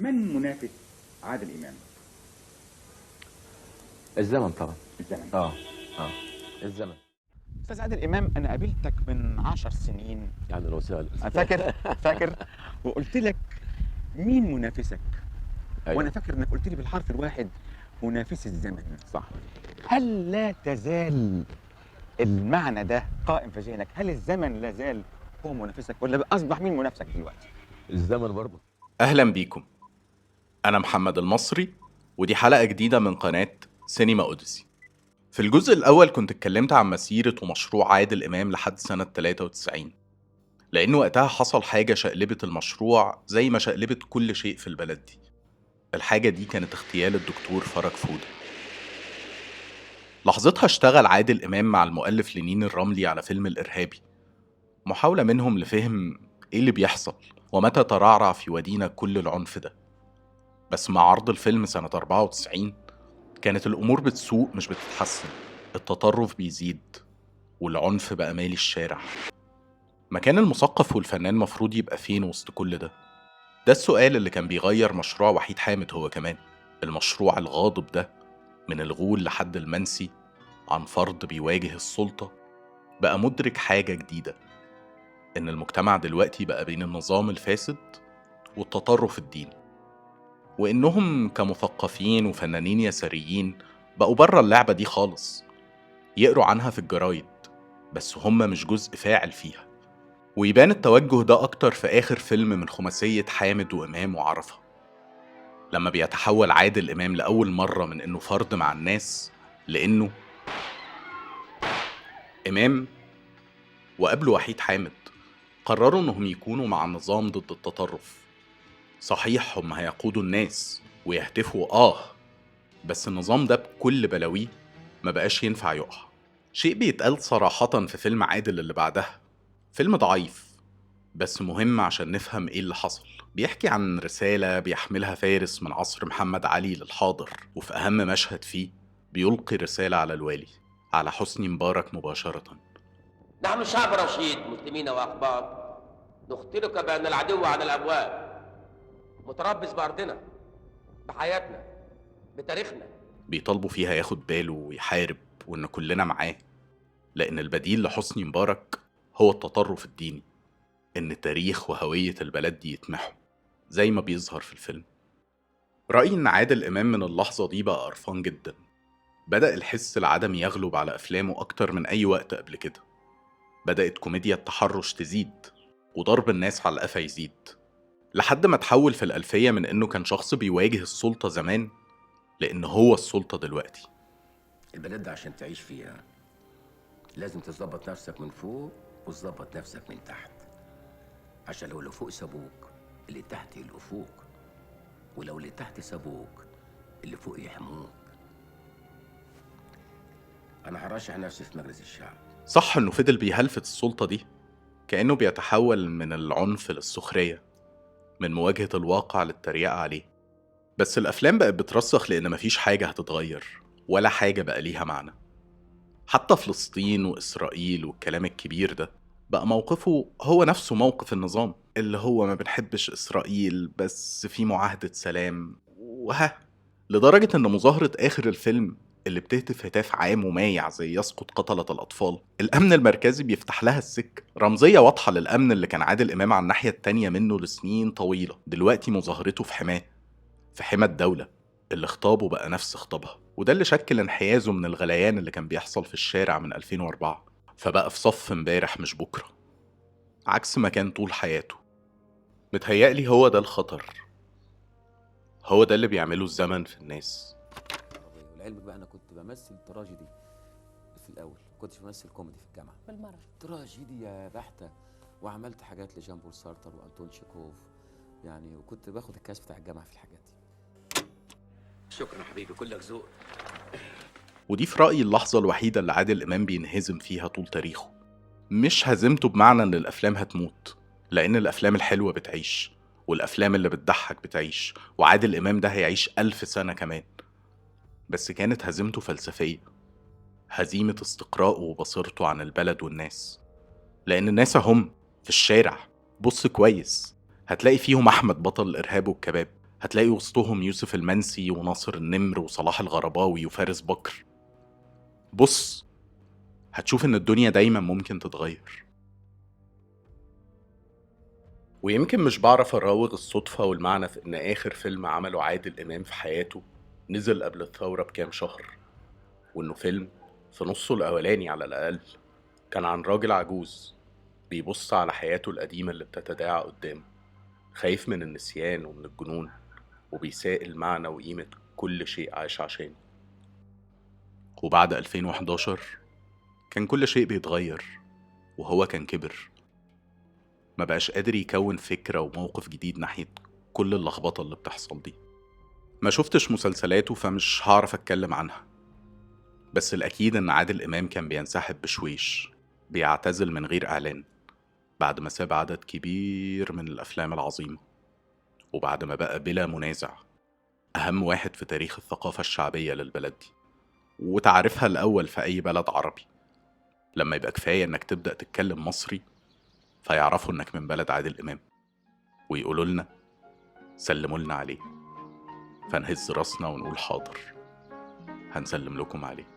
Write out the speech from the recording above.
من منافس عادل إمام؟ الزمن طبعا. الزمن. الزمن. أستاذ عادل إمام، أنا قابلتك من 10 سنين. أهلا وسهلا. فاكر؟ فاكر؟ وقلت لك مين منافسك؟ أيوة. وأنا فاكر إنك قلت لي بالحرف الواحد منافس الزمن. صح. هل لا تزال المعنى ده قائم في ذهنك؟ هل الزمن لا زال هو منافسك ولا أصبح مين منافسك دلوقتي؟ الزمن برضه. أهلا بيكم، أنا محمد المصري، ودي حلقة جديدة من قناة سينما أوديسي. في الجزء الأول كنت اتكلمت عن مسيرة ومشروع عادل إمام لحد سنة 93، لأن وقتها حصل حاجة شقلبت المشروع زي ما شقلبت كل شيء في البلد دي. الحاجة دي كانت اغتيال الدكتور فرج فودة. لحظتها اشتغل عادل إمام مع المؤلف لنين الرملي على فيلم الإرهابي، محاولة منهم لفهم إيه اللي بيحصل ومتى ترعرع في ودينا كل العنف ده. بس مع عرض الفيلم سنة 94 كانت الأمور بتسوء مش بتتحسن، التطرف بيزيد والعنف بقى مالي الشارع. مكان المثقف والفنان مفروض يبقى فين وسط كل ده؟ ده السؤال اللي كان بيغير مشروع وحيد حامد هو كمان، المشروع الغاضب ده من الغول لحد المنسي عن فرد بيواجه السلطة، بقى مدرك حاجة جديدة، إن المجتمع دلوقتي بقى بين النظام الفاسد والتطرف الديني، وإنهم كمثقفين وفنانين يساريين بقوا بره اللعبة دي خالص، يقروا عنها في الجرايد بس هم مش جزء فاعل فيها. ويبان التوجه ده أكتر في آخر فيلم من خماسية حامد وإمام وعرفة، لما بيتحول عادل إمام لأول مرة من إنه فرد مع الناس لإنه إمام وقبله وحيد حامد قرروا إنهم يكونوا مع النظام ضد التطرف. صحيح هم هيقودوا الناس ويهتفوا بس النظام ده بكل بلاويه ما بقاش ينفع يقع. شيء بيتقال صراحة في فيلم عادل اللي بعدها، فيلم ضعيف بس مهم عشان نفهم ايه اللي حصل. بيحكي عن رسالة بيحملها فارس من عصر محمد علي للحاضر، وفي أهم مشهد فيه بيلقي رسالة على الوالي، على حسني مبارك مباشرة. نحن شعب رشيد، مسلمين وأقباط، نختلق بأن العدو على الأبواب، متربص بأرضنا، بحياتنا، بتاريخنا. بيطالبوا فيها ياخد باله ويحارب وإن كلنا معاه، لأن البديل لحسني مبارك هو التطرف الديني، إن تاريخ وهوية البلد دي يتمحوا زي ما بيظهر في الفيلم. رأيي إن عادل إمام من اللحظة دي بقى قرفان جدا، بدأ الحس العدمي يغلب على أفلامه أكتر من أي وقت قبل كده. بدأت كوميديا التحرش تزيد وضرب الناس على القفا يزيد، لحد ما تحول في الألفية من إنه كان شخص بيواجه السلطة زمان لأن هو السلطة دلوقتي. البلد ده عشان تعيش فيها لازم تظبط نفسك من فوق وتظبط نفسك من تحت، عشان لو اللي فوق سابوك اللي تحت يلقوا فوق، ولو اللي تحت سابوك اللي فوق يحموك. أنا هرشح نفسي في مجلس الشعب. صح إنه فضل بيهلفت السلطة دي، كأنه بيتحول من العنف للسخرية، من مواجهة الواقع للتريقة عليه. بس الأفلام بقت بترسخ لأن مفيش حاجة هتتغير ولا حاجة بقى ليها معنى. حتى فلسطين وإسرائيل والكلام الكبير ده بقى موقفه هو نفسه موقف النظام، اللي هو ما بنحبش إسرائيل بس في معاهدة سلام وها، لدرجة إن مظاهرة آخر الفيلم اللي بتهتف هتاف عام ومايع زي يسقط قتلة الأطفال، الأمن المركزي بيفتح لها السكة. رمزية واضحة للأمن اللي كان عادل إمام على الناحية التانية منه لسنين طويلة، دلوقتي مظاهرته في حماه، في حمى الدولة اللي خطابه بقى نفس خطابها. وده اللي شكل انحيازه من الغليان اللي كان بيحصل في الشارع من 2004، فبقى في صف امبارح مش بكرة، عكس ما كان طول حياته. متهيألي هو ده الخطر، هو ده اللي بيعمله الزمن في الناس. ولعلمك بقى أنا كنت بمثل تراجيدي في الأول، كنتش بمثل كوميدي في الجامعة بالمرة، تراجيديا بحتة، وعملت حاجات لجان بول سارتر وأنتون تشيكوف يعني، وكنت باخد الكاس بتاع الجامعة في الحاجات دي. شكرا حبيبي، كلك ذوق. ودي في رأيي اللحظة الوحيدة اللي عادل إمام بينهزم فيها طول تاريخه. مش هزمته بمعنى إن الأفلام هتموت، لأن الأفلام الحلوة بتعيش والأفلام اللي بتضحك بتعيش، وعادل إمام ده هيعيش 1000 سنة كمان. بس كانت هزيمته فلسفية، هزيمة استقراءه وبصيرته عن البلد والناس، لأن الناس هم في الشارع. بص كويس هتلاقي فيهم أحمد بطل الإرهاب والكباب، هتلاقي وسطهم يوسف المنسي وناصر النمر وصلاح الغرباوي وفارس بكر. بص، هتشوف إن الدنيا دايما ممكن تتغير. ويمكن مش بعرف أراوغ الصدفة والمعنى في إن آخر فيلم عمله عادل إمام في حياته نزل قبل الثورة بكام شهر، وإنه فيلم في نصه الأولاني على الأقل كان عن راجل عجوز بيبص على حياته القديمة اللي بتتداعى قدامه، خايف من النسيان ومن الجنون، وبيسائل معنى وقيمة كل شيء عاش عشانه. وبعد 2011 كان كل شيء بيتغير، وهو كان كبر، ما بقاش قادر يكون فكرة وموقف جديد ناحية كل اللخبطة اللي بتحصل دي. ما شفتش مسلسلاته فمش هعرف أتكلم عنها، بس الأكيد إن عادل إمام كان بينسحب بشويش، بيعتزل من غير إعلان، بعد ما ساب عدد كبير من الأفلام العظيمة، وبعد ما بقى بلا منازع أهم واحد في تاريخ الثقافة الشعبية للبلد دي، وتعرفها الأول في أي بلد عربي. لما يبقى كفاية إنك تبدأ تتكلم مصري فيعرفوا إنك من بلد عادل إمام، ويقولوا لنا سلموا لنا عليه، فنهز راسنا ونقول حاضر هنسلم لكم عليه.